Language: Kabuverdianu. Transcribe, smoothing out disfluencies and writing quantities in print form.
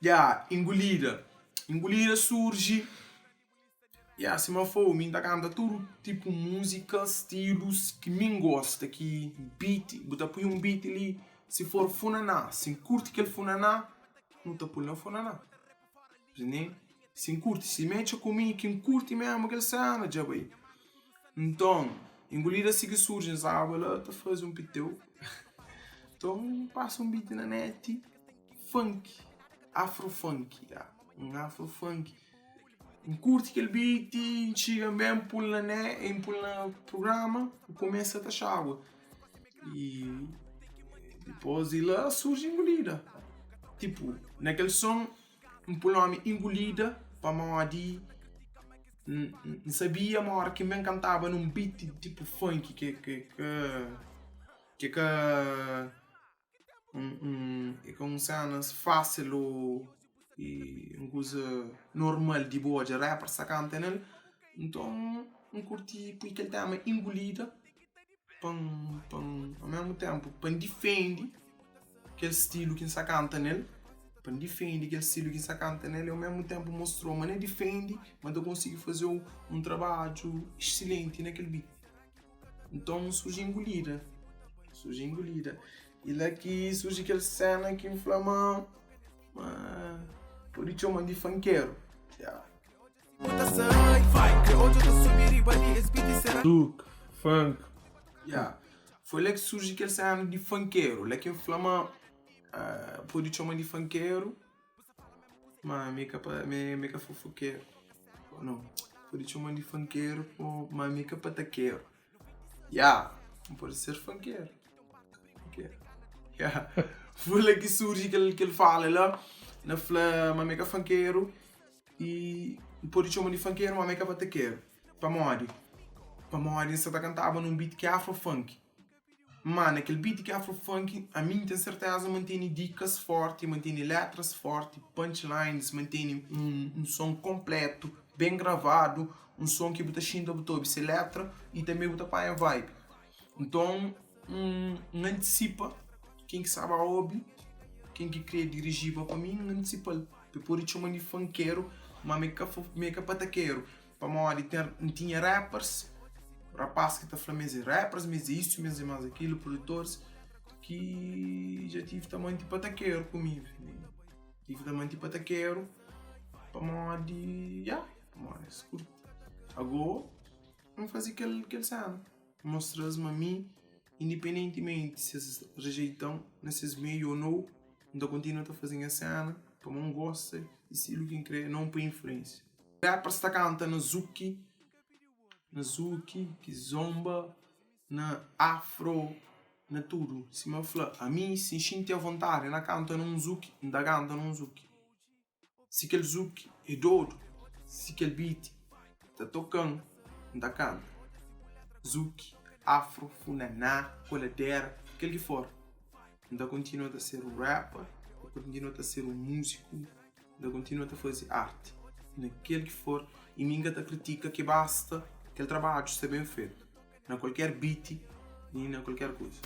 Ya, Ingulida. Ingulida surji, ya, sima fla-u, mi N ta kanta tudu tipu múzika, stilus ki mi N gosta, ki beat, bu ta pui un beat li, si for funaná, si N kurti kel funaná, nu ta pui-l na funaná. Si N kurti, si mexa ku mi ki N kurti mésmu kel séna, dja bai. Nton, Ingulida si ki surji, N staba la ta faze un piteu, nton N pasa un beat na net, funk, afro funk, ya, un afro funk. N kurti kel beat, N txiga N ben N pul na net, N pul na prugrama, N kumesa ta xagua. I dipôs di la surji Ingulida. Tipu, na kel son N pui nomi Ingulida pamodi N sabia ma óra ki N ben kantaba na un beat tipu funk ki ki ka é ka un sena fásil ô un kuza normal di bu odja rappers ta kanta nel. Nton N kurti pui kel tema Ingulida. Pa N, pa N, ao mesmu ténpu, pa N difende kel stilu ki N sta kanta nel, pa N difende kel stilu ki N sta kanta nel i ao mesmu ténpu mostra-u ma N difende, ma N ta konsigi faze-u un trabadju exsilenti na kel beat. Nton surji Ingulida, surji Ingulida. I la ki surji kel séna ki N fla ma, ma pode txoma-m di funkeru. Ya. Zouk, funk. Ya, foi la ki surji kel sena di funkeru, la ki N fla ma pode txoma di funkeru, ma mi ka pa mi ka fofokeru, no, pode txoma di funkeru ma mi ka patakeru. Ya, N pode ser funkeru, funkeru, ya. Foi la ki surji kel kel fala la, na fla ma mi ka funkeru i N pode txoma di funkeru ma mi ka batakeru. Pamodi? Pamodi N sa ta kantaba nun beat ki é afro funk. Ma na kel beat ki é afro funk, ami N ten serteza ma N tene dikas forti, ma N tene letras forti, punchlines, ma N tene un son konpletu, ben gravadu, un son ki bu ta xinta bu ta obi se letra i tanbe bu ta panha vibe. Nton, N antisipa ken ki staba obi, ken ki kre dirijiba pa mi, N antisipa-l. Pa e pode txoma-m di funkeru, ma mi ka mi ka patakeru. Pamodi ten, N tinha rappers, rapaz ki ta fla ma es é rappers, ma es é isu, ma es é más akilu, produtoris ki dja tive ta manti patakeru ku mi. Tive ta manti patakeru pamodi, ya, pamodi es kurti. Ago, N faze kel kel sena, N mostra-s ma mi, indipendentimenti si es rejeita-m na ses meiu o nou, N ta kontinua ta faze nha sena pamodi N gosta di stilu ki N kre, non pa influensia. Rappers ta kanta na zuki, na zuki, kizomba, na afro, na tudu. Sima N fla, ami si N xinti avontadi na kanta na un zuki, N ta kanta na un zuki. Si kel zuki é dodu, si kel beat ta toka-m, N ta kanta. Zuki, afro, funaná, koladera, kel ki for. N ta kontinua ta ser un rapper, N ta kontinua ta ser un múziku, N ta kontinua ta faze arti na kel ki for i mi N ka ta kritika ki basta kel trabadju sta ben fetu na kualker beat i na kualker kuza.